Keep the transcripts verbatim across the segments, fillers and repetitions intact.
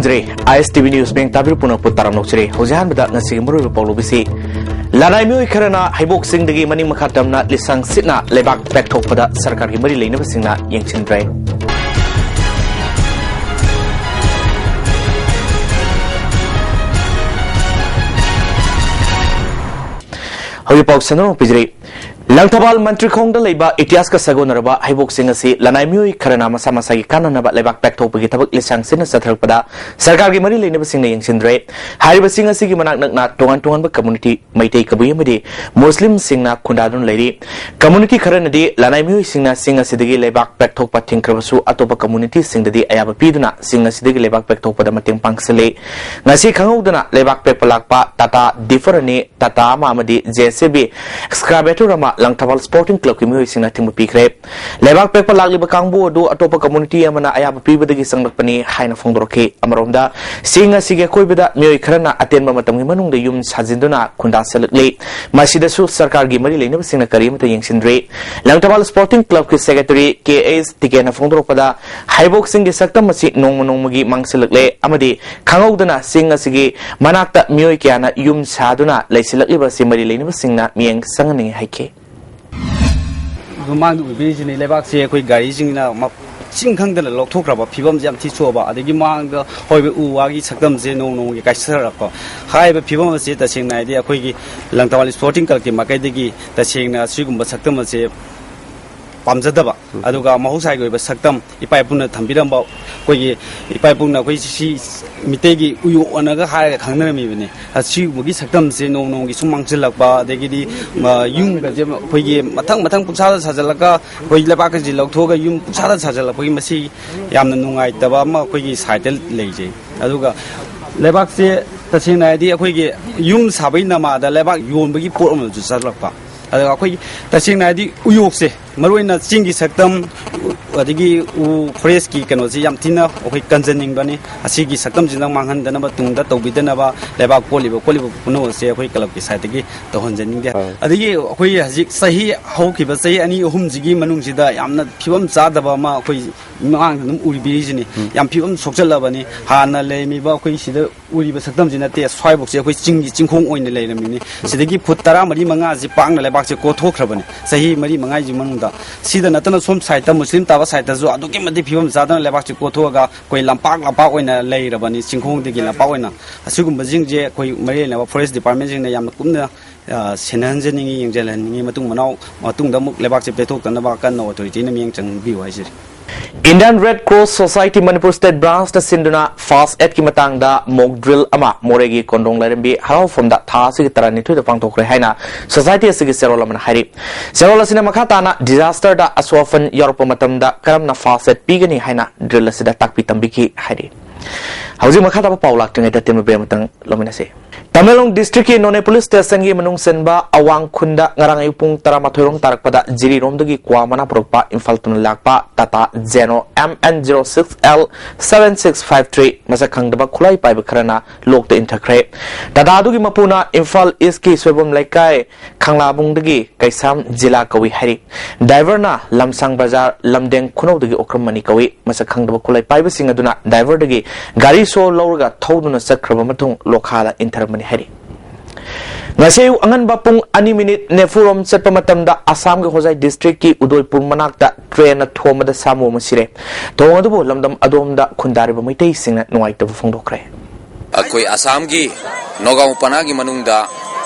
ꯖꯔꯦ꯫ ꯑꯥꯏ ꯑꯦꯁ T V news bank ꯇꯥꯕꯤꯔ ꯄꯨꯝꯅꯃꯛꯄꯨ ꯇꯔꯥꯝꯅ ꯑꯣꯛꯆꯔꯤ꯫ ꯍꯧꯖꯤꯛ ꯑꯍꯥꯟꯕꯗ ꯉꯁꯤꯒꯤ ꯃꯔꯨꯑꯣꯏꯕ ꯄꯥꯎ ꯂꯧꯕꯤꯁꯤ꯫ ꯂꯅꯥꯏ ꯃꯤꯑꯣꯏ ꯈꯔꯅ ꯍꯩꯕꯣꯛ ꯆꯤꯡꯗꯒꯤ ꯃꯅꯤꯡ ꯃꯈꯥ ꯇꯝꯅ ꯂꯤꯁꯪ ꯁꯤꯠꯅ ꯂꯩꯕꯥꯛ ꯄꯦꯛꯊꯣꯛꯄꯗ ꯁꯔꯀꯥꯔꯒꯤ ꯃꯔꯤ ꯂꯩꯅꯕꯁꯤꯡꯅ ꯌꯦꯡꯁꯤꯟꯗ꯭ꯔꯦ꯫ ꯍꯧꯖꯤꯛ ꯄꯥꯎ ꯁꯟꯗꯣꯛꯅ ꯄꯤꯖꯔꯤ꯫ ꯂꯪꯊꯕꯥꯜ ꯃꯟꯇ꯭ꯔꯤꯈꯣꯡꯗ ꯂꯩꯕ ꯏꯇꯤꯍꯥꯁꯀ ꯁꯥꯒꯣꯟꯅꯔꯕ ꯍꯩꯕꯣꯛꯁꯤꯡ ꯑꯁꯤ ꯂꯅꯥꯏ ꯃꯤꯑꯣꯏ ꯈꯔꯅ ꯃꯁꯥ ꯃꯁꯥꯒꯤ ꯀꯥꯟꯅꯅꯕ ꯂꯩꯕꯥꯛ ꯄꯦꯛꯊꯣꯛꯄꯒꯤ ꯊꯕꯛ ꯂꯤꯁꯥꯡ ꯁꯤꯟꯅ ꯆꯠꯊꯔꯛꯄꯗ ꯁꯔꯀꯥꯔꯒꯤ ꯃꯔꯤ ꯂꯩꯅꯕꯁꯤꯡꯅ ꯌꯦꯡꯁꯤꯟꯗ꯭ꯔꯦ꯫ ꯍꯥꯏꯔꯤꯕꯁꯤꯡ ꯑꯁꯤꯒꯤ ꯃꯅꯥꯛ ꯅꯛꯅ ꯇꯣꯉꯥꯟ ꯇꯣꯉꯥꯟꯕ ꯀꯝꯃꯨꯅꯤꯇꯤ, ꯃꯩꯇꯩ, ꯀꯕꯨꯏ ꯑꯃꯗꯤ ꯃꯨꯁꯂꯤꯝꯁꯤꯡꯅ ꯈꯨꯟꯗꯥꯗꯨꯅ ꯂꯩꯔꯤ꯫ ꯀꯝꯃꯨꯅꯤꯇꯤ ꯈꯔꯅꯗꯤ ꯂꯅꯥꯏ ꯃꯤꯑꯣꯏꯁꯤꯡꯅ ꯆꯤꯡ ꯑꯁꯤꯗꯒꯤ ꯂꯩꯕꯥꯛ ꯄꯦꯛꯊꯣꯛꯄ ꯊꯤꯡꯈ꯭ꯔꯕꯁꯨ ꯑꯇꯣꯞꯄ ꯀꯝꯃꯨꯅꯤꯇꯤꯁꯤꯡꯗꯗꯤ ꯑꯌꯥꯕ ꯄꯤꯗꯨꯅ ꯆꯤꯡ ꯑꯁꯤꯗꯒꯤ ꯂꯩꯕꯥꯛ ꯄꯦꯛꯊꯣꯛꯄꯗ ꯃꯇꯦꯡ ꯄꯥꯡꯁꯤꯜꯂꯤ꯫ ꯉꯁꯤ ꯈꯪꯍꯧꯗꯅ ꯂꯩꯕꯥꯛ ꯄꯦꯛꯄ ꯂꯥꯛꯄ ꯇꯥꯇꯥ ꯗꯤꯐꯔ ꯑꯅꯤ, ꯇꯥꯇꯥ ꯑꯃ ꯑꯃꯗꯤ ꯖꯦ ꯁꯤ ꯕꯤ ꯑꯦꯛꯁꯀꯥꯚꯦꯇꯔ ꯑꯃ ꯂꯪꯊꯕꯥꯜ ꯁ꯭ꯄꯣꯔꯇꯤꯡ ꯀ꯭ꯂꯕꯀꯤ ꯃꯤꯑꯣꯏꯁꯤꯡꯅ ꯊꯤꯡꯕ ꯄꯤꯈ꯭ꯔꯦ꯫ ꯂꯩꯕꯥꯛ ꯄꯦꯛꯄ ꯂꯥꯛꯂꯤꯕ ꯀꯥꯡꯕꯨ ꯑꯗꯨ ꯑꯇꯣꯞꯄ ꯀꯝꯃꯨꯅꯤꯇꯤ ꯑꯃꯅ ꯑꯌꯥꯕ ꯄꯤꯕꯗꯒꯤ ꯆꯪꯂꯛꯄꯅꯤ ꯍꯥꯏꯅ ꯐꯣꯡꯗꯣꯔꯛꯈꯤ꯫ ꯑꯃꯔꯣꯝꯗ, ꯆꯤꯡ ꯑꯁꯤꯒꯤ ꯑꯀꯣꯏꯕꯗ ꯃꯤꯑꯣꯏ ꯈꯔꯅ ꯑꯇꯦꯟꯕ ꯃꯇꯝꯒꯤ ꯃꯅꯨꯡꯗ ꯌꯨꯝ ꯁꯥꯖꯤꯟꯗꯨꯅ ꯈꯨꯟꯗꯥꯁꯜꯂꯛꯂꯤ꯫ ꯃꯁꯤꯗꯁꯨ ꯁꯔꯀꯥꯔꯒꯤ ꯃꯔꯤ ꯂꯩꯅꯕꯁꯤꯡꯅ ꯀꯔꯤꯃꯠꯇ ꯌꯦꯡꯁꯤꯟꯗ꯭ꯔꯤ꯫ ꯂꯪꯊꯕꯥꯜ ꯁ꯭ꯄꯣꯔꯇꯤꯡ ꯀ꯭ꯂꯕꯀꯤ ꯁꯦꯀ꯭ꯔꯦꯇꯔꯤ ꯀꯦ ꯑꯦꯁ ꯇꯤꯀꯦꯟꯅ ꯐꯣꯡꯗꯣꯔꯛꯄꯗ, ꯍꯩꯕꯣꯛꯁꯤꯡꯒꯤ ꯁꯛꯇꯝ ꯑꯁꯤ ꯅꯣꯡꯃ ꯅꯣꯡꯃꯒꯤ ꯃꯥꯡꯁꯤꯜꯂꯛꯂꯦ ꯑꯃꯗꯤ ꯈꯪꯍꯧꯗꯅ ꯆꯤꯡ ꯑꯁꯤꯒꯤ ꯃꯅꯥꯛꯇ ꯃꯤꯑꯣꯏ ꯀꯌꯥꯅ ꯌꯨꯝ ꯁꯥꯗꯨꯅ ꯂꯩꯁꯤꯜꯂꯛꯂꯤꯕ ꯑꯁꯤ ꯃꯔꯤ ꯂꯩꯅꯕꯁꯤꯡꯅ ꯃꯤꯠꯌꯦꯡ ꯆꯪꯍꯟꯅꯤꯡꯉꯤ ꯍꯥꯏꯈꯤ꯫ ꯃꯃꯥꯡꯗ ꯎꯕꯤꯔꯤꯁꯤꯅꯤ, ꯂꯩꯕꯥꯛꯁꯦ ꯑꯩꯈꯣꯏ ꯒꯥꯔꯤꯁꯤꯡꯅ ꯃ-, ꯆꯤꯡ ꯈꯪꯗꯅ ꯂꯧꯊꯣꯛꯈ꯭ꯔꯕ ꯐꯤꯕꯝꯁꯦ ꯌꯥꯝ ꯊꯤ ꯁꯣꯛꯑꯕ꯫ ꯑꯗꯒꯤ ꯃꯃꯥꯡꯗ ꯍꯧꯔꯤꯕ ꯎ ꯋꯥꯒꯤ ꯁꯛꯇꯝꯁꯦ ꯅꯣꯡ ꯅꯣꯡꯃꯒꯤ ꯀꯥꯏꯁꯤꯜꯂꯛꯄ꯫ ꯍꯥꯏꯔꯤꯕ ꯐꯤꯕꯝ ꯑꯁꯤ ꯇꯁꯦꯡꯅ ꯍꯥꯏꯗꯤ ꯑꯩꯈꯣꯏꯒꯤ ꯂꯪꯊꯕꯥꯜ ꯁ꯭ꯄꯣꯔꯇꯤꯡ ꯀ꯭ꯂꯕꯀꯤ ꯃꯥꯏꯀꯩꯗꯒꯤ ꯇꯁꯦꯡꯅ ꯁꯤꯒꯨꯝꯕ ꯁꯛꯇꯝ ꯑꯁꯦ ꯄꯥꯝꯖꯗꯕ, ꯑꯗꯨꯒ ꯃꯍꯧꯁꯥꯒꯤ ꯑꯣꯏꯕ ꯁꯛꯇꯝ ꯏꯄꯥ ꯏꯄꯨꯅ ꯊꯝꯕꯤꯔꯝꯕ, ꯑꯩꯈꯣꯏꯒꯤ ꯏꯄꯥ ꯏꯄꯨꯅ ꯑꯩꯈꯣꯏ ꯁꯤ ꯃꯤꯇꯩꯒꯤ ꯎꯌꯣꯛ ꯑꯅꯒ ꯍꯥꯏꯔꯒ ꯈꯪꯅꯔꯝꯃꯤꯕꯅꯤ꯫ ꯑꯁꯤꯒꯨꯝꯕꯒꯤ ꯁꯛꯇꯝꯁꯦ ꯅꯣꯡꯃ ꯅꯣꯡꯃꯒꯤ ꯁꯨꯝ ꯃꯥꯡꯁꯤꯜꯂꯛꯄ, ꯑꯗꯒꯤꯗꯤ, ꯃ, ꯌꯨꯝꯒꯁꯦ ꯑꯩꯈꯣꯏꯒꯤ ꯃꯊꯪ ꯃꯊꯪ ꯄꯨꯡꯁꯥꯗ ꯁꯥꯖꯤꯜꯂꯒ ꯑꯩꯈꯣꯏ ꯂꯩꯕꯥꯛꯀꯁꯦ ꯂꯧꯊꯣꯛꯑꯒ ꯌꯨꯝ ꯄꯨꯡꯁꯥꯗ ꯁꯥꯖꯤꯜꯂꯛꯄꯒꯤ ꯃꯁꯤ ꯌꯥꯝꯅ ꯅꯨꯡꯉꯥꯏꯇꯕ ꯑꯃ ꯑꯩꯈꯣꯏꯒꯤ ꯁꯥꯏꯠꯇ ꯂꯩꯖꯩ꯫ ꯑꯗꯨꯒ ꯂꯩꯕꯥꯛꯁꯦ ꯇꯁꯦꯡꯅ ꯍꯥꯏꯗꯤ ꯑꯩꯈꯣꯏꯒꯤ ꯌꯨꯝ ꯁꯥꯕꯒꯤ ꯅꯃꯥꯗ ꯂꯩꯕꯥꯛ ꯌꯣꯟꯕꯒꯤ ꯄꯣꯠ ꯑꯃꯁꯨ ꯆꯠꯂꯛꯄ꯫ ꯑꯗꯨꯒ ꯑꯩꯈꯣꯏꯒꯤ ꯇꯁꯦꯡꯅ ꯍꯥꯏꯗꯤ ꯎꯌꯣꯛꯁꯦ, ꯃꯔꯨꯑꯣꯏꯅ ꯆꯤꯡꯒꯤ ꯁꯛꯇꯝ, ꯑꯗꯒꯤ ꯎ ꯐꯣꯔꯦꯁꯀꯤ ꯀꯩꯅꯣꯁꯤ ꯌꯥꯝ ꯊꯤꯅ ꯑꯩꯈꯣꯏ ꯀꯟꯖꯅꯤꯡꯕꯅꯤ꯫ ꯑꯁꯤꯒꯤ ꯁꯛꯇꯝꯁꯤꯗ ꯃꯥꯡꯍꯟꯗꯅꯕ, ꯇꯨꯡꯗ ꯇꯧꯕꯤꯗꯅꯕ, ꯂꯩꯕꯥꯛ ꯀꯣꯜꯂꯤꯕ ꯈꯣꯠꯂꯤꯕ ꯄꯨꯝꯅꯃꯛ ꯑꯁꯦ ꯑꯩꯈꯣꯏ ꯀ꯭ꯂꯕꯀꯤ ꯁꯥꯏꯠꯇꯒꯤ ꯇꯧꯍꯟꯖꯅꯤꯡꯗꯦ꯫ ꯑꯥ꯫ ꯑꯗꯒꯤ ꯑꯩꯈꯣꯏ ꯍꯧꯖꯤꯛ ꯆꯍꯤ, ꯍꯧꯈꯤꯕ ꯆꯍꯤ ꯑꯅꯤ ꯑꯍꯨꯝꯁꯤꯒꯤ ꯃꯅꯨꯡꯁꯤꯗ ꯌꯥꯝꯅ ꯐꯤꯕꯝ ꯆꯥꯗꯕ ꯑꯃ ꯑꯩꯈꯣꯏ ꯃꯤꯃꯥꯡꯗ ꯑꯗꯨꯝ ꯎꯕꯤꯔꯤꯁꯤꯅꯤ꯫ ꯎꯝ꯫ ꯌꯥꯝ ꯐꯤꯕꯝ ꯁꯣꯛꯆꯜꯂꯕꯅꯤ꯫ ꯍꯥꯟꯅ ꯂꯩꯔꯝꯃꯤꯕ ꯑꯩꯈꯣꯏ ꯁꯤꯗ ꯎꯔꯤꯕ ꯁꯛꯇꯝꯁꯤ ꯅꯠꯇꯦ, ꯁ꯭ꯋꯥꯏꯐꯥꯎꯁꯦ ꯑꯩꯈꯣꯏ ꯆꯤꯡꯒꯤ ꯆꯤꯡꯈꯣꯡ ꯑꯣꯏꯅ ꯂꯩꯔꯝꯃꯤꯅꯤ꯫ ꯁꯤꯗꯒꯤ ꯐꯨꯠ ꯇꯔꯥ ꯃꯔꯤ ꯃꯉꯥꯁꯤ ꯄꯥꯛꯅ ꯂꯩꯕꯥꯛꯁꯦ ꯀꯣꯊꯣꯛꯈ꯭ꯔꯕꯅꯤ ꯆꯍꯤ ꯃꯔꯤ ꯃꯉꯥꯒꯤ ꯃꯅꯨꯡꯗ꯫ ꯁꯤꯗ ꯅꯠꯇꯅ ꯁꯣꯝ ꯁꯥꯏꯠꯇ ꯃꯨꯁꯂꯤꯝ ꯇꯥꯕ ꯁꯥꯏꯠꯇꯁꯨ ꯑꯗꯨꯛꯀꯤ ꯃꯇꯤꯛ ꯐꯤꯕꯝ ꯆꯥꯗꯅ ꯂꯩꯕꯥꯛꯁꯦ ꯀꯣꯊꯣꯛꯑꯒ ꯑꯩꯈꯣꯏ ꯂꯝꯄꯥꯛ ꯂꯝꯄꯥꯛ ꯑꯣꯏꯅ ꯂꯩꯔꯕꯅꯤ, ꯆꯤꯡꯈꯣꯡꯗꯒꯤ ꯂꯝꯄꯥꯛ ꯑꯣꯏꯅ꯫ ꯑꯁꯤꯒꯨꯝꯕꯁꯤꯡꯁꯦ ꯑꯩꯈꯣꯏ ꯃꯔꯤ ꯂꯩꯅꯕ ꯐꯣꯔꯦꯁ ꯗꯤꯄꯥꯔꯠꯃꯦꯟꯁꯤꯡꯅ ꯌꯥꯝꯅ ꯀꯨꯞꯅ, ꯑ, ꯁꯦꯟꯅꯍꯟꯖꯅꯤꯡꯉꯤ, ꯌꯦꯡꯁꯤꯜꯍꯟꯅꯤꯡꯉꯤ꯫ ꯃꯇꯨꯡ ꯃꯅꯥꯎ, ꯃꯇꯨꯡꯗ ꯑꯃꯨꯛ ꯂꯩꯕꯥꯛꯁꯦ ꯄꯦꯊꯣꯛꯇꯅꯕ ꯀꯟꯅ ꯑꯣꯊꯣꯔꯤꯇꯤꯅ ꯃꯤꯠꯌꯦꯡ ꯆꯪꯕꯤꯌꯨ ꯍꯥꯏꯖꯔꯤ꯫ Indian Red Cross Society Manipur State Branchꯅ ꯁꯤꯟꯗꯨꯅ ꯐꯥꯔꯁ ꯑꯦꯗꯀꯤ ꯃꯇꯥꯡꯗ ꯃꯣꯛ ꯗ꯭ꯔꯤꯜ ꯑꯃ ꯃꯣꯔꯦꯒꯤ ꯀꯣꯟꯗꯣꯡ ꯂꯥꯏꯔꯦꯝꯕꯤ ꯍꯔꯥꯎꯐꯝꯗ ꯊꯥ ꯑꯁꯤꯒꯤ ꯇꯔꯥꯅꯤꯊꯣꯏꯗ ꯄꯥꯡꯊꯣꯛꯈ꯭ꯔꯦ ꯍꯥꯏꯅ ꯁꯣꯁꯥꯏꯇꯤ ꯑꯁꯤꯒꯤ ꯆꯦꯔꯣꯜ ꯑꯃꯅ ꯍꯥꯏꯔꯤ꯫ ꯆꯦꯔꯣꯜ ꯑꯁꯤꯅ ꯃꯈꯥ ꯇꯥꯅ ꯗꯤꯖꯥꯁꯇꯔꯗ ꯑꯁꯣꯛ ꯑꯄꯟ ꯌꯥꯎꯔꯛꯄ ꯃꯇꯝꯗ ꯀꯔꯝꯅ ꯐꯥꯔꯁ ꯑꯦꯗ ꯄꯤꯒꯅꯤ ꯍꯥꯏꯅ ꯗ꯭ꯔꯤꯜ ꯑꯁꯤꯗ ꯇꯥꯛꯄꯤ ꯇꯝꯕꯤꯈꯤ ꯍꯥꯏꯔꯤ꯫ ꯍꯧꯖꯤꯛ ꯃꯈꯥ ꯇꯥꯕ ꯄꯥꯎ ꯂꯥꯛꯇ꯭ꯔꯤꯉꯩꯗ ꯇꯦꯟꯕ ꯕ꯭ꯔꯦꯛ ꯑꯃꯇꯪ ꯂꯧꯃꯤꯟꯅꯁꯤ꯫ ꯇꯃꯦꯡꯂꯣꯡ ꯗꯤꯁꯇ꯭ꯔꯤꯛꯀꯤ ꯅꯣꯅꯦ ꯄꯨꯂꯤꯁ ꯁ꯭ꯇꯦꯁꯟꯒꯤ ꯃꯅꯨꯡ ꯆꯟꯕ ꯑꯋꯥꯡ ꯈꯨꯟꯗ ꯉꯔꯥꯡ ꯑꯌꯨꯛ ꯄꯨꯡ ꯇꯔꯥꯃꯥꯊꯣꯏ ꯔꯣꯝ ꯇꯥꯔꯛꯄꯗ ꯖꯤꯔꯤꯔꯣꯝꯗꯒꯤ ꯀ꯭ꯋꯥ ꯃꯅꯥ ꯄꯨꯔꯛꯄ ꯏꯝꯐꯥꯜ ꯇꯝꯅ ꯂꯥꯛꯄ Tata ꯖꯦꯅꯣ M N zero six L seven six five three ꯃꯁꯛ ꯈꯪꯗꯕ ꯈꯨꯠꯂꯥꯏ ꯄꯥꯏꯕ ꯈꯔꯅ ꯂꯣꯛꯇ ꯏꯟꯊꯈ꯭ꯔꯦ꯫ ꯇꯥꯇꯥ ꯑꯗꯨꯒꯤ ꯃꯄꯨꯅ ꯏꯝꯐꯥꯜ ꯏꯁꯀꯤ ꯁꯣꯏꯕꯝ ꯂꯩꯀꯥꯏ ꯈꯪꯂꯥꯕꯨꯡꯗꯒꯤ ꯀꯩꯁꯥꯝ ꯖꯤꯂꯥ ꯀꯧꯏ ꯍꯥꯏꯔꯤ꯫ ꯗ꯭ꯔꯥꯏꯚꯔꯅ ꯂꯝꯁꯥꯡ ꯕꯖꯥꯔ ꯂꯝꯗꯦꯡ ꯈꯨꯅꯧꯗꯒꯤ ꯑꯣꯀ꯭ꯔꯝ ꯃꯅꯤ ꯀꯧꯏ꯫ ꯃꯁꯛ ꯈꯪꯗꯕ ꯈꯨꯠꯂꯥꯏ ꯄꯥꯏꯕꯁꯤꯡ ꯑꯗꯨꯅ ꯗ꯭ꯔꯥꯏꯚꯔꯗꯒꯤ ꯒꯥꯔꯤ ꯁꯣ ꯂꯧꯔꯒ ꯊꯧꯗꯨꯅ ꯆꯠꯈ꯭ꯔꯕ ꯃꯇꯨꯡ ꯂꯣꯈꯥꯗ ꯏꯟꯊꯔꯝꯕꯅꯤ ꯍꯥꯏꯔꯤ꯫ ꯉꯁꯤ ꯑꯌꯨꯛ ꯑꯉꯟꯕ ꯄꯨꯡ ꯑꯅꯤ ꯃꯤꯅꯤꯠ ꯅꯤꯐꯨꯔꯣꯝ ꯆꯠꯄ ꯃꯇꯝꯗ ꯑꯁꯥꯝꯒꯤ ꯍꯣꯖꯥꯏ ꯗꯤꯁꯇ꯭ꯔꯤꯛꯀꯤ ꯎꯗꯣꯏꯄꯨꯔ ꯃꯅꯥꯛꯇ ꯇ꯭ꯔꯦꯟꯅ ꯊꯣꯝꯕꯗ ꯁꯥꯃꯨ ꯑꯃ ꯁꯤꯔꯦ꯫ ꯊꯧꯑꯣꯡ ꯑꯗꯨꯕꯨ ꯂꯝꯗꯝ ꯑꯗꯣꯝꯗ ꯈꯨꯟꯗꯥꯔꯤꯕ ꯃꯩꯇꯩꯁꯤꯡꯅ ꯅꯨꯡꯉꯥꯏꯇꯕ ꯐꯣꯡꯗꯣꯛꯈ꯭ꯔꯦ꯫ ꯑꯩꯈꯣꯏ ꯑꯁꯥꯝꯒꯤ ꯅꯣꯒꯥꯎ ꯄꯅꯥꯒꯤ ꯃꯅꯨꯡꯗ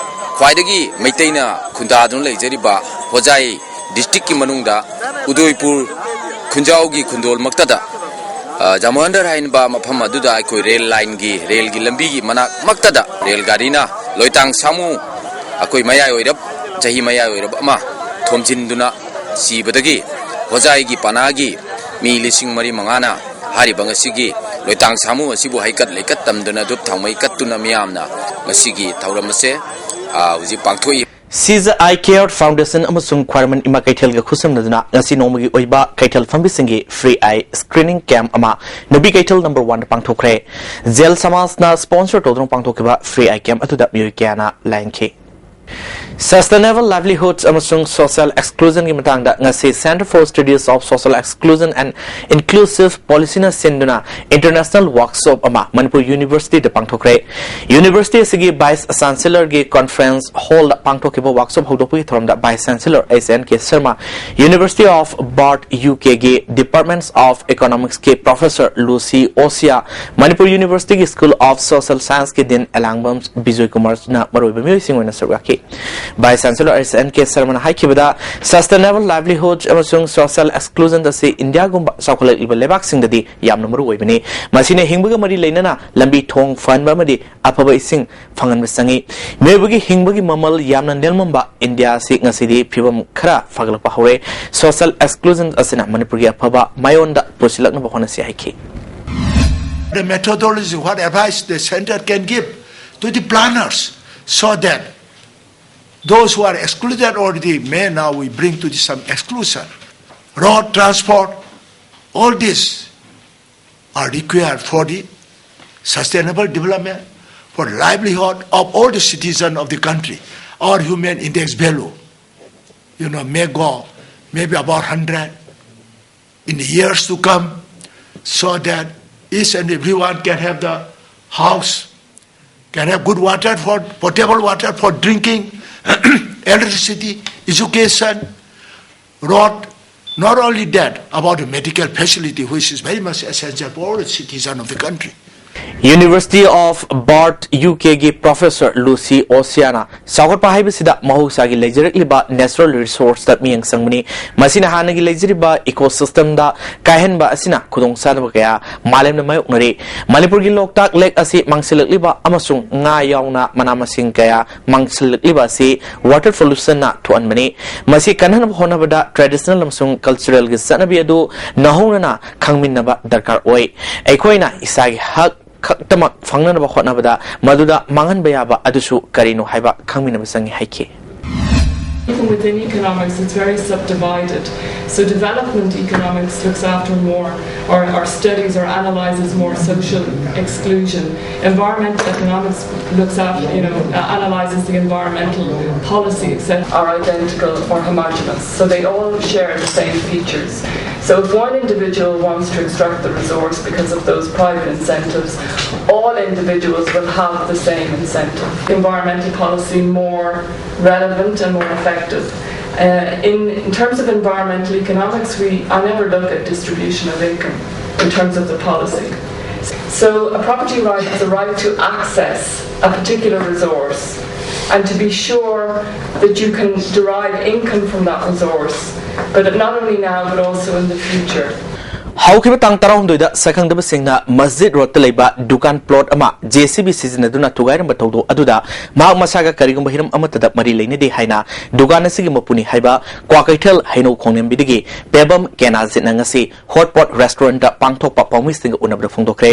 ꯈ꯭ꯋꯥꯏꯗꯒꯤ ꯃꯩꯇꯩꯅ ꯈꯨꯟꯗꯥꯗꯨꯅ ꯂꯩꯖꯔꯤꯕ ꯍꯣꯖꯥꯏ ꯗꯤꯁꯇ꯭ꯔꯤꯛꯀꯤ ꯃꯅꯨꯡꯗ ꯎꯗꯣꯏꯄꯨꯔ ꯈꯨꯟꯖꯥꯎꯒꯤ ꯈꯨꯟꯗꯣꯜꯃꯛꯇꯗ, ꯑ, ꯖꯥꯃꯣꯍꯟꯗꯔ ꯍꯥꯏꯔꯤꯕ ꯃꯐꯝ ꯑꯗꯨꯗ ꯑꯩꯈꯣꯏ ꯔꯦꯜ ꯂꯥꯏꯟꯒꯤ, ꯔꯦꯜꯒꯤ ꯂꯝꯕꯤꯒꯤ ꯃꯅꯥꯛꯃꯛꯇꯗ ꯔꯦꯜ ꯒꯥꯔꯤꯅ ꯂꯣꯏꯇꯥꯡ ꯁꯥꯃꯨ, ꯑꯩꯈꯣꯏ ꯃꯌꯥꯏ ꯑꯣꯏꯔꯞ, ꯆꯍꯤ ꯃꯌꯥꯏ ꯑꯣꯏꯔꯞ ꯑꯃ ꯊꯣꯝꯖꯤꯟꯗꯨꯅ ꯁꯤꯕꯗꯒꯤ ꯍꯣꯖꯥꯏꯒꯤ ꯄꯅꯥꯒꯤ ꯃꯤ ꯂꯤꯁꯤꯡ ꯃꯔꯤ ꯃꯉꯥꯅ ꯍꯥꯏꯔꯤꯕ ꯉꯁꯤꯒꯤ ꯂꯣꯏꯇꯥꯡ ꯁꯥꯃꯨ ꯑꯁꯤꯕꯨ ꯍꯩꯀꯠ ꯂꯩꯀꯠ ꯇꯝꯗꯨꯅ ꯙꯨꯞ ꯊꯥꯎꯃꯩ ꯀꯠꯇꯨꯅ ꯃꯤꯌꯥꯝꯅ ꯉꯁꯤꯒꯤ ꯊꯧꯔꯝ ꯑꯁꯦ, ꯑ, ꯍꯧꯖꯤꯛ ꯄꯥꯡꯊꯣꯛꯏ꯫ ꯁꯤꯖ ꯑꯥꯏ ꯀꯦꯌꯔ ꯐꯥꯎꯟꯗꯦꯁꯟ ꯑꯃꯁꯨꯡ ꯈ꯭ꯋꯥꯏꯔꯝꯕꯟ ꯏꯃꯥ ꯀꯩꯊꯦꯜꯒ ꯈꯨꯠꯁꯝꯅꯗꯨꯅ ꯉꯁꯤ ꯅꯣꯡꯃꯒꯤ ꯑꯣꯏꯕ ꯀꯩꯊꯦꯜ ꯐꯝꯕꯤꯁꯤꯡꯒꯤ ꯐ꯭ꯔꯤ ꯑꯥꯏ ꯁ꯭ꯀ꯭ꯔꯤꯅꯤꯡ ꯀꯦꯝꯞ ꯑꯃ ꯅꯨꯄꯤ ꯀꯩꯊꯦꯜ ꯅꯝꯕꯔ ꯋꯥꯟꯗ ꯄꯥꯡꯊꯣꯛꯈ꯭ꯔꯦ꯫ ꯖꯦꯜ ꯁꯃꯥꯖꯅ ꯁ꯭ꯄꯣꯟꯁꯔ ꯇꯧꯗꯨꯅ ꯄꯥꯡꯊꯣꯛꯈꯤꯕ ꯐ꯭ꯔꯤ ꯑꯥꯏ ꯀꯦꯝꯞ ꯑꯗꯨꯗ ꯃꯤꯑꯣꯏ ꯀꯌꯥꯅ ꯂꯥꯏꯌꯦꯡꯈꯤ꯫ Sustainable livelihoods ꯑꯃꯁꯨꯡ social exclusion ꯒꯤ ꯃꯇꯥꯡꯗ ꯉꯁꯤ Center for Studies of Social Exclusion and Inclusive Policy ꯅ ꯁꯤꯟꯗꯨꯅ international workshop ꯑꯃ ꯃꯅꯤꯄꯨꯔ ꯌꯨꯅꯤꯚꯔꯁꯤꯇꯤꯗ ꯄꯥꯡꯊꯣꯛꯈ꯭ꯔꯦ꯫ ꯌꯨꯅꯤꯚꯔꯁꯤꯇꯤ ꯑꯁꯤꯒꯤ ꯚꯥꯏꯁ ꯆꯥꯟꯁꯦꯂꯔꯒꯤ ꯀꯣꯟꯐꯔꯦꯟꯁ ꯍꯣꯜꯗ ꯄꯥꯡꯊꯣꯛꯈꯤꯕ ꯋꯥꯔꯛꯁꯣꯞ ꯍꯧꯗꯣꯛꯄꯒꯤ ꯊꯧꯔꯝꯗ vice chancellor S N K Sharma, University of Barth U K ꯒꯤ Departments of Economics ꯀꯤ ꯄ꯭ꯔꯣꯐꯦꯁꯔ ꯂꯨꯁꯤ ꯑꯣꯁꯤꯌꯥ, ꯃꯅꯤꯄꯨꯔ ꯌꯨꯅꯤꯚꯔꯁꯤꯇꯤꯒꯤ School of Social Science ꯀꯤ ꯗꯤꯟ ꯑꯦꯂꯥꯡꯕꯝ ꯕꯤꯖꯣꯏ ꯀꯨꯃꯥꯔꯅ ꯃꯔꯨꯑꯣꯏꯕ ꯃꯤꯑꯣꯏꯁꯤꯡ ꯑꯣꯏꯅ ꯁꯔꯨꯛ ꯌꯥꯈꯤ꯫ Vice chancellor S N K ꯁꯔꯃꯅ ꯍꯥꯏꯈꯤꯕꯗ, sustainable livelihood ꯑꯃꯁꯨꯡ social exclusion ꯑꯁꯤ ꯏꯟꯗꯤꯌꯥꯒꯨꯝꯕ ꯆꯥꯎꯈꯠꯂꯛꯂꯤꯕ ꯂꯩꯕꯥꯛꯁꯤꯡꯗꯗꯤ ꯌꯥꯝꯅ ꯃꯔꯨ ꯑꯣꯏꯕꯅꯤ꯫ ꯃꯁꯤꯅ ꯍꯤꯡꯕꯒ ꯃꯔꯤ ꯂꯩꯅꯅ ꯂꯝꯕꯤ ꯊꯣꯡ ꯐꯍꯟꯕ ꯑꯃꯗꯤ ꯑꯐꯕ ꯏꯁꯤꯡ ꯐꯪꯍꯟꯕ ꯆꯪꯏ꯫ ꯃꯤꯑꯣꯏꯕꯒꯤ ꯍꯤꯡꯕꯒꯤ ꯃꯃꯜ ꯌꯥꯝꯅ ꯅꯦꯝꯂꯝꯕ ꯏꯟꯗꯤꯌꯥ ꯑꯁꯤ ꯉꯁꯤꯗꯤ ꯐꯤꯕꯝ ꯈꯔ ꯐꯒꯠꯂꯛꯄ ꯍꯧꯔꯦ꯫ Social exclusion ꯑꯁꯤꯅ ꯃꯅꯤꯄꯨꯔꯒꯤ ꯑꯐꯕ ꯃꯥꯏꯑꯣꯟꯗ ꯄꯨꯁꯤꯜꯂꯛꯅꯕ ꯍꯣꯠꯅꯁꯤ ꯍꯥꯏꯈꯤ꯫ The methodology, what advice the center can give to the planners, so that those who are excluded already may now we bring to the some exclusion. Road transport, all these are required for the sustainable development, for livelihood of all the citizens of the country. Our human index value, you know, may go maybe about hundred in the years to come, so that each and everyone can have the house, can have good water for potable water for drinking, electricity, education, road. Not only that, about the medical facility, which is very much essential for all the citizens of the country. University of Barth U K ꯒꯤ professor Lucy ꯑꯣꯁꯤꯌꯥꯅ ꯆꯥꯎꯈꯠꯄ ꯍꯥꯏꯕꯁꯤꯗ ꯃꯍꯧꯁꯥꯒꯤ ꯂꯩꯖꯔꯛꯂꯤꯕ natural resource ꯇ ꯃꯤꯠꯌꯦꯡ ꯆꯪꯕꯅꯤ꯫ ꯃꯁꯤꯅ ꯍꯥꯟꯅꯒꯤ ꯂꯩꯖꯔꯤꯕ ecosystem ꯗ ꯀꯥꯏꯍꯟꯕ ꯑꯁꯤꯅ ꯈꯨꯗꯣꯡꯆꯥꯗꯕ ꯀꯌꯥ ꯃꯥꯂꯦꯝꯅ ꯃꯥꯌꯣꯛꯅꯔꯤ꯫ ꯃꯅꯤꯄꯨꯔꯒꯤ ꯂꯣꯛꯇꯥꯛ ꯂꯦꯛ ꯑꯁꯤ ꯃꯥꯡꯁꯤꯜꯂꯛꯂꯤꯕ ꯑꯃꯁꯨꯡ ꯉꯥ ꯌꯥꯎꯅ ꯃꯅꯥ ꯃꯁꯤꯡ ꯀꯌꯥ ꯃꯥꯡꯁꯤꯜꯂꯛꯂꯤꯕ ꯑꯁꯤ water pollution ꯅ ꯊꯣꯛꯍꯟꯕꯅꯤ꯫ ꯃꯁꯤ ꯀꯟꯅꯅꯕ ꯍꯣꯠꯅꯕꯗ traditional ꯑꯃꯁꯨꯡ cultural ꯒꯤ ꯆꯠꯅꯕꯤ ꯑꯗꯨ ꯅꯧꯍꯧꯅꯅ ꯈꯪꯃꯤꯟꯅꯕ ꯗꯔꯀꯥꯔ ꯑꯣꯏ꯫ ꯑꯩꯈꯣꯏꯅ ꯏꯁꯥꯒꯤ ꯍꯛ ꯈꯛꯇꯃꯛ ꯐꯪꯅꯅꯕ ꯍꯣꯠꯅꯕꯗ ꯃꯗꯨꯗ ꯃꯥꯡꯍꯟꯕ ꯌꯥꯕ ꯑꯗꯨꯁꯨ ꯀꯔꯤꯅꯣ ꯍꯥꯏꯕ ꯈꯪꯃꯤꯟꯅꯕ ꯆꯪꯏ ꯍꯥꯏꯈꯤ꯫ Even within economics, it's very subdivided. So development economics looks after more, or, or studies or analyzes more social exclusion. Environmental economics looks after, you know, uh, analyzes the environmental policy, et cetera, are identical or homogenous. So they all share the same features. So if one individual wants to extract the resource because of those private incentives, all individuals will have the same incentive. Environmental policy more relevant and more effective. Uh, in, in terms of environmental economics, we, I never look at distribution of income in terms of the policy. So a property right is a right to access a particular resource and to be sure that you can derive income from that resource, but not only now but also in the future. ꯍꯧꯈꯤꯕ ꯇꯥꯡ ꯇꯔꯥꯍꯨꯝꯗꯣꯏꯗ ꯁꯛꯈꯪꯗꯕꯁꯤꯡꯅ ꯃꯁꯖꯤꯗ ꯔꯣꯗꯇ ꯂꯩꯕ ꯗꯨꯀꯥꯟ plot ꯑꯃ J C B ꯁꯤꯖꯤꯟꯅꯗꯨꯅ ꯊꯨꯒꯥꯏꯔꯝꯕ ꯊꯧꯗꯣꯛ ꯑꯗꯨꯗ ꯃꯍꯥꯛ ꯃꯁꯥꯒ ꯀꯔꯤꯒꯨꯝꯕ ꯍꯤꯔꯝ ꯑꯃꯠꯇꯗ ꯃꯔꯤ ꯂꯩꯅꯗꯦ ꯍꯥꯏꯅ ꯗꯨꯀꯥꯟ ꯑꯁꯤꯒꯤ ꯃꯄꯨꯅꯤ ꯍꯥꯏꯕ ꯀ꯭ꯋꯥꯀꯩꯊꯦꯜ ꯍꯩꯅꯧ ꯈꯣꯡꯅꯦꯝꯕꯤꯗꯒꯤ ꯄꯦꯕꯝ ꯀꯦꯅꯥꯖꯤꯠꯅ ꯉꯁꯤ ꯍꯣꯠ ꯄꯣꯠ ꯔꯦꯁꯇꯨꯔꯦꯟꯠꯇ ꯄꯥꯡꯊꯣꯛꯄ ꯄꯥꯎꯃꯤꯁꯤꯡꯒ ꯎꯅꯕꯗ ꯐꯣꯡꯗꯣꯛꯈ꯭ꯔꯦ꯫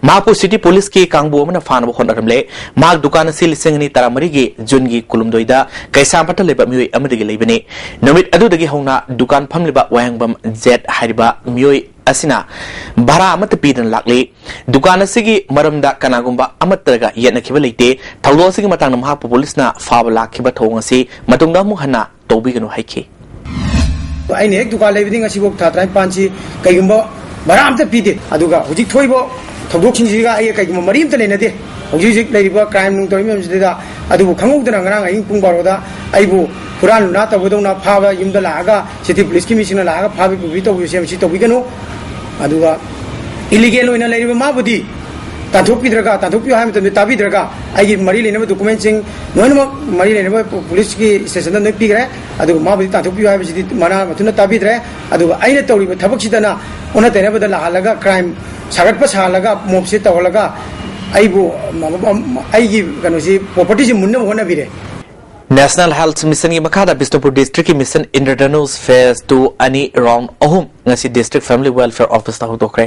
ꯃꯍꯥꯛꯄꯨ ꯁꯤꯇꯤ ꯄꯨꯂꯤꯁꯀꯤ ꯀꯥꯡꯕꯨ ꯑꯃꯅ ꯐꯥꯅꯕ ꯍꯣꯠꯅꯔꯝꯂꯦ꯫ ꯃꯍꯥꯛ ꯗꯨꯀꯥꯟ ꯑꯁꯤ ꯂꯤꯁꯤꯡ ꯑꯅꯤ ꯇꯔꯥꯃꯔꯤꯒꯤ ꯖꯨꯟꯒꯤ ꯀꯨꯟꯍꯨꯝꯗꯣꯏꯗ ꯀꯩꯁꯥꯝꯄꯥꯠꯇ ꯂꯩꯕ ꯃꯤꯑꯣꯏ ꯑꯃꯗꯒꯤ ꯂꯩꯕꯅꯤ꯫ ꯅꯨꯃꯤꯠ ꯑꯗꯨꯗꯒꯤ ꯍꯧꯅ ꯗꯨꯀꯥꯟ ꯐꯝꯂꯤꯕ ꯋꯥꯍꯦꯡꯕꯝ ꯖꯦꯠ ꯍꯥꯏꯔꯤꯕ ꯃꯤꯑꯣꯏ ꯑꯁꯤꯅ ꯚꯔꯥ ꯑꯃꯠꯇ ꯄꯤꯗꯅ ꯂꯥꯛꯂꯤ꯫ ꯗꯨꯀꯥꯟ ꯑꯁꯤꯒꯤ ꯃꯔꯝꯗ ꯀꯅꯥꯒꯨꯝꯕ ꯑꯃꯠꯇꯒ ꯌꯦꯠꯅꯈꯤꯕ ꯂꯩꯇꯦ꯫ ꯊꯧꯗꯣꯛ ꯑꯁꯤꯒꯤ ꯃꯇꯥꯡꯗ ꯃꯍꯥꯛꯄꯨ ꯄꯨꯂꯤꯁꯅ ꯐꯥꯕ ꯂꯥꯛꯈꯤꯕ ꯊꯧꯑꯣꯡ ꯑꯁꯤ ꯃꯇꯨꯡꯗ ꯑꯃꯨꯛ ꯍꯟꯅ ꯇꯧꯕꯤꯒꯅꯨ ꯍꯥꯏꯈꯤ꯫ ꯑꯩꯅ ꯍꯦꯛ ꯗꯨꯀꯥꯟ ꯂꯩꯕꯗꯤ ꯉꯁꯤꯐꯥꯎ ꯊꯥ ꯇꯔꯥꯅꯤꯄꯥꯟꯁꯤ ꯀꯩꯒꯨꯝꯕ ꯚꯔꯥ ꯑꯝꯇ ꯄꯤꯗꯦ꯫ ꯑꯗꯨꯒ ꯍꯧꯖꯤꯛ ꯊꯣꯛꯏꯕ ꯊꯧꯗꯣꯛꯁꯤꯡꯁꯤꯒ ꯑꯩꯒ ꯀꯩꯒꯨꯝꯕ ꯃꯔꯤ ꯑꯝꯇ ꯂꯩꯅꯗꯦ꯫ ꯍꯧꯖꯤꯛ ꯍꯧꯖꯤꯛ ꯂꯩꯔꯤꯕ ꯀ꯭ꯔꯥꯏꯝ ꯅꯨꯡ ꯇꯧꯔꯤꯕ ꯃꯌꯥꯝꯁꯤꯗ ꯑꯗꯨꯕꯨ ꯈꯪꯍꯧꯗꯅ ꯉꯔꯥꯡ ꯑꯍꯤꯡ ꯄꯨꯡ ꯕꯥꯔꯣꯗ ꯑꯩꯕꯨ ꯍꯨꯔꯥꯟ ꯂꯨꯅꯥ ꯇꯧꯕꯗꯧꯅ ꯐꯥꯕ, ꯌꯨꯝꯗ ꯂꯥꯛꯑꯒ ꯁꯤꯇꯤ ꯄꯨꯂꯤꯁꯀꯤ ꯃꯤꯁꯤꯡꯅ ꯂꯥꯛꯑꯒ ꯐꯥꯕ ꯄꯨꯕꯤ ꯇꯧꯕꯤꯕꯁꯦ ꯃꯁꯤ ꯇꯧꯕꯤꯒꯅꯨ꯫ ꯑꯗꯨꯒ ꯏꯂꯤꯒꯦꯜ ꯑꯣꯏꯅ ꯂꯩꯔꯤꯕ ꯃꯥꯕꯨꯗꯤ ꯇꯥꯟꯊꯣꯛꯄꯤꯗ꯭ꯔꯒ, ꯇꯥꯟꯊꯣꯛꯄꯤꯌꯨ ꯍꯥꯏꯕ ꯃꯇꯝꯗ ꯇꯥꯕꯤꯗ꯭ꯔꯒ ꯑꯩꯒꯤ ꯃꯔꯤ ꯂꯩꯅꯕ ꯗꯣꯀꯨꯃꯦꯟꯁꯤꯡ ꯂꯣꯏꯅꯃꯛ ꯃꯔꯤ ꯂꯩꯅꯕ ꯄꯨ-, ꯄꯨꯂꯤꯁꯀꯤ ꯁ꯭ꯇꯦꯁꯟꯗ ꯂꯣꯏ ꯄꯤꯈ꯭ꯔꯦ꯫ ꯑꯗꯨꯒ ꯃꯥꯕꯨꯗꯤ ꯇꯥꯟꯊꯣꯛꯄꯤꯌꯨ ꯍꯥꯏꯕꯁꯤꯗꯤ ꯃꯅꯥ ꯃꯊꯨꯟꯅ ꯇꯥꯕꯤꯗ꯭ꯔꯦ꯫ ꯑꯗꯨꯒ ꯑꯩꯅ ꯇꯧꯔꯤꯕ ꯊꯕꯛꯁꯤꯗꯅ ꯑꯣꯟꯅ ꯇꯩꯅꯕꯗ ꯂꯥꯛꯍꯜꯂꯒ, ꯀ꯭ꯔꯥꯏꯝ ꯁꯥꯒꯠꯄ ꯁꯥꯍꯜꯂꯒ, ꯃꯣꯞꯁꯦ ꯇꯧꯍꯜꯂꯒ ꯑꯩꯕꯨ ꯃ-, ꯃ-, ꯃ-, ꯑꯩꯒꯤ ꯀꯩꯅꯣꯁꯤ, ꯄ꯭ꯔꯣꯄꯔꯇꯤꯁꯤ ꯃꯨꯟꯅꯕ ꯍꯣꯠꯅꯕꯤꯔꯦ꯫ National Health Missionꯒꯤ ꯃꯈꯥꯗ Bishnupur Districtꯀꯤ Mission Indradhanush Phase two ꯑꯅꯤ Round ꯑꯍꯨꯝ ꯉꯁꯤ District Family Welfare Officeꯇ ꯍꯧꯗꯣꯛꯈ꯭ꯔꯦ꯫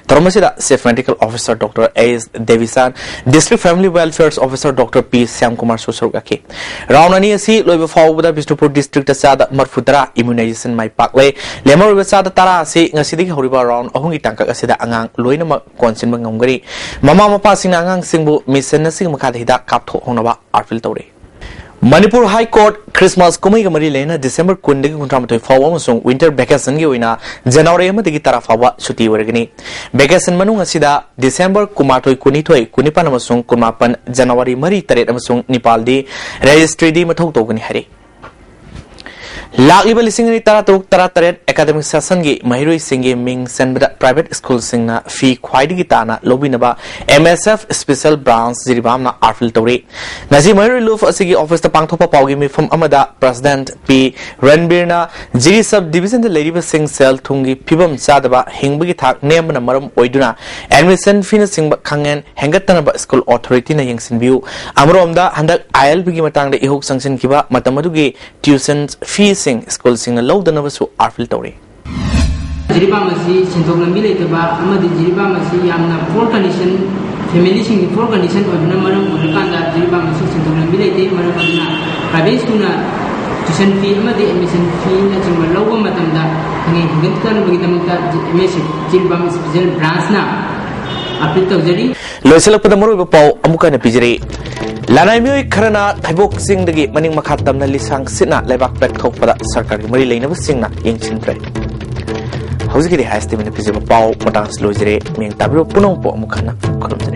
ꯊꯧꯔꯝ ꯑꯁꯤꯗ Chief Medical Officer Doctor S Devisan, District Family Welfare Officer Doctor P Shyamkumar ꯁꯨ ꯁꯔꯨꯛ ꯌꯥꯈꯤ꯫ Round ꯑꯅꯤ ꯑꯁꯤ ꯂꯣꯏꯕ ꯐꯥꯎꯕꯗ ꯕꯤꯁꯅꯨꯄꯨꯔ Districtꯇ ꯆꯥꯗ ꯃꯔꯐꯨ ꯇꯔꯥ immunization ꯃꯥꯏ ꯄꯥꯛꯂꯦ꯫ ꯂꯦꯝꯍꯧꯔꯤꯕ ꯆꯥꯗ ꯇꯔꯥ ꯑꯁꯤ ꯉꯁꯤꯗꯒꯤ ꯍꯧꯔꯤꯕ Round ꯑꯍꯨꯝꯒꯤ ꯇꯥꯡꯀꯛ ꯑꯁꯤꯗ ꯑꯉꯥꯡ ꯂꯣꯏꯅꯃꯛ ꯀꯣꯟꯁꯤꯟꯕ ꯉꯝꯒꯅꯤ꯫ ꯃꯃꯥ ꯃꯄꯥꯁꯤꯡꯅ ꯑꯉꯥꯡꯁꯤꯡꯕꯨ Mission ꯑꯁꯤꯒꯤ ꯃꯈꯥꯗ ꯍꯤꯗꯥꯛ ꯀꯥꯞꯊꯣꯛꯍꯧꯅꯕ appeal ꯇꯧꯔꯤ꯫ ꯃꯅꯤꯄꯨꯔ High Court Christmas ꯀꯨꯝꯍꯩꯒ ꯃꯔꯤ ꯂꯩꯅꯅ December ꯀꯨꯟꯗꯒꯤ ꯀꯨꯟꯊ꯭ꯔꯥ ꯃꯥꯊꯣꯏ ꯐꯥꯎꯕ ꯑꯃꯁꯨꯡ winter vacationꯒꯤ ꯑꯣꯏꯅ January ꯑꯃꯗꯒꯤ ꯇꯔꯥ ꯐꯥꯎꯕ ꯁꯨꯇꯤ ꯑꯣꯏꯔꯒꯅꯤ꯫ Vacation ꯃꯅꯨꯡ ꯑꯁꯤꯗ December ꯀꯨꯟꯃꯥꯊꯣꯏ, ꯀꯨꯟꯅꯤꯊꯣꯏ, ꯀꯨꯟꯅꯤꯄꯥꯟ ꯑꯃꯁꯨꯡ ꯀꯨꯟꯃꯥꯄꯟ, January ꯃꯔꯤ, ꯇꯔꯦꯠ ꯑꯃꯁꯨꯡ ꯅꯤꯄꯥꯜꯗꯤ registryꯗꯤ ꯃꯊꯧ ꯇꯧꯒꯅꯤ ꯍꯥꯏꯔꯤ꯫ ꯂꯥꯛꯂꯤꯕ ꯂꯤꯁꯤꯡ ꯑꯅꯤ ꯇꯔꯥꯇꯔꯨꯛ ꯇꯔꯥꯇꯔꯦꯠ academic sessionꯒꯤ ꯃꯍꯩꯔꯣꯏꯁꯤꯡꯒꯤ ꯃꯤꯡ ꯆꯟꯕꯗ private schoolꯁꯤꯡꯅ fee ꯈ꯭ꯋꯥꯏꯗꯒꯤ ꯇꯥꯅ ꯂꯧꯕꯤꯅꯕ M S F Special Branch ꯖꯤꯔꯤꯕꯥꯝꯅ appeal ꯇꯧꯔꯤ꯫ ꯉꯁꯤ ꯃꯍꯩꯔꯣꯏ ꯂꯨꯞ ꯑꯁꯤꯒꯤ officeꯇ ꯄꯥꯡꯊꯣꯛꯄ ꯄꯥꯎꯒꯤ ꯃꯤꯐꯝ ꯑꯃꯗ President P ꯔꯟꯕꯤꯔꯅ ꯖꯤꯔꯤ sub divisionꯗ ꯂꯩꯔꯤꯕꯁꯤꯡ ꯁꯦꯜ ꯊꯨꯝꯒꯤ ꯐꯤꯕꯝ ꯆꯥꯗꯕ, ꯍꯤꯡꯕꯒꯤ ꯊꯥꯛ ꯅꯦꯝꯕꯅ ꯃꯔꯝ ꯑꯣꯏꯗꯨꯅ admission feeꯅꯆꯤꯡꯕ ꯈꯪꯍꯦꯟ ꯍꯦꯟꯒꯠꯇꯅꯕ school authorityꯅ ꯌꯦꯡꯁꯤꯟꯕꯤꯌꯨ꯫ ꯑꯃꯔꯣꯝꯗ ꯍꯟꯗꯛ I L Bꯒꯤ ꯃꯇꯥꯡꯗ ꯏꯍꯧ ꯆꯪꯁꯤꯟꯈꯤꯕ ꯃꯇꯝ ꯑꯗꯨꯒꯤ tuition feeꯁꯤꯡ schoolꯁꯤꯡꯅ ꯂꯧꯗꯅꯕꯁꯨ appeal ꯇꯧꯔꯤ꯫ ꯖꯤꯔꯤꯕꯥꯝ ꯑꯁꯤ ꯁꯦꯟꯊꯣꯛ ꯂꯝꯕꯤ ꯂꯩꯇꯕ ꯑꯃꯗꯤ ꯖꯤꯔꯤꯕꯥꯝ ꯑꯁꯤ ꯌꯥꯝꯅ poor condition, familyꯁꯤꯡꯒꯤ poor condition ꯑꯣꯏꯕꯅ ꯃꯔꯝ ꯑꯣꯏꯔꯀꯥꯟꯗ ꯖꯤꯔꯤꯕꯥꯝ ꯑꯁꯤ ꯁꯦꯟꯊꯣꯛ ꯂꯝꯕꯤ ꯂꯩꯇꯦ꯫ ꯃꯔꯝ ꯑꯗꯨꯅ private schoolꯅ tuition fee ꯑꯃꯗꯤ admission feeꯅꯆꯤꯡꯕ ꯂꯧꯕ ꯃꯇꯝꯗ ꯈꯪꯍꯦꯟ ꯍꯦꯟꯒꯠꯇꯅꯕꯒꯤꯗꯃꯛꯇ M S F Jiribam Special Branchꯅ appeal ꯇꯧꯖꯔꯤ꯫ ꯂꯣꯏꯁꯤꯜꯂꯛꯄꯗ ꯃꯔꯨꯑꯣꯏꯕ ꯄꯥꯎ ꯑꯃꯨꯛ ꯍꯟꯅ ꯄꯤꯖꯔꯤ꯫ ꯂꯅꯥꯏ ꯃꯤꯑꯣꯏ ꯈꯔꯅ ꯊꯩꯕꯣꯛ ꯆꯤꯡꯗꯒꯤ ꯃꯅꯤꯡ ꯃꯈꯥ ꯇꯝꯅ ꯂꯤꯁꯥꯡ ꯁꯤꯠꯅ ꯂꯩꯕꯥꯛ ꯄꯦꯛꯊꯣꯛꯄꯗ ꯁꯔꯀꯥꯔꯒꯤ ꯃꯔꯤ ꯂꯩꯅꯕꯁꯤꯡꯅ ꯌꯦꯡꯁꯤꯟꯗ꯭ꯔꯦ꯫ ꯍꯧꯖꯤꯛꯀꯤꯗꯤ Hi S T Vꯅ ꯄꯤꯖꯕ ꯄꯥꯎ ꯃꯇꯥꯡ ꯑꯁꯤ ꯂꯣꯏꯖꯔꯦ꯫ ꯃꯤꯠꯌꯦꯡ ꯇꯥꯕꯤꯔꯤꯕ ꯄꯨꯝꯅꯃꯛꯄꯨ ꯑꯃꯨꯛ ꯍꯟꯅ ꯈꯨꯔꯨꯝꯖꯔꯤ꯫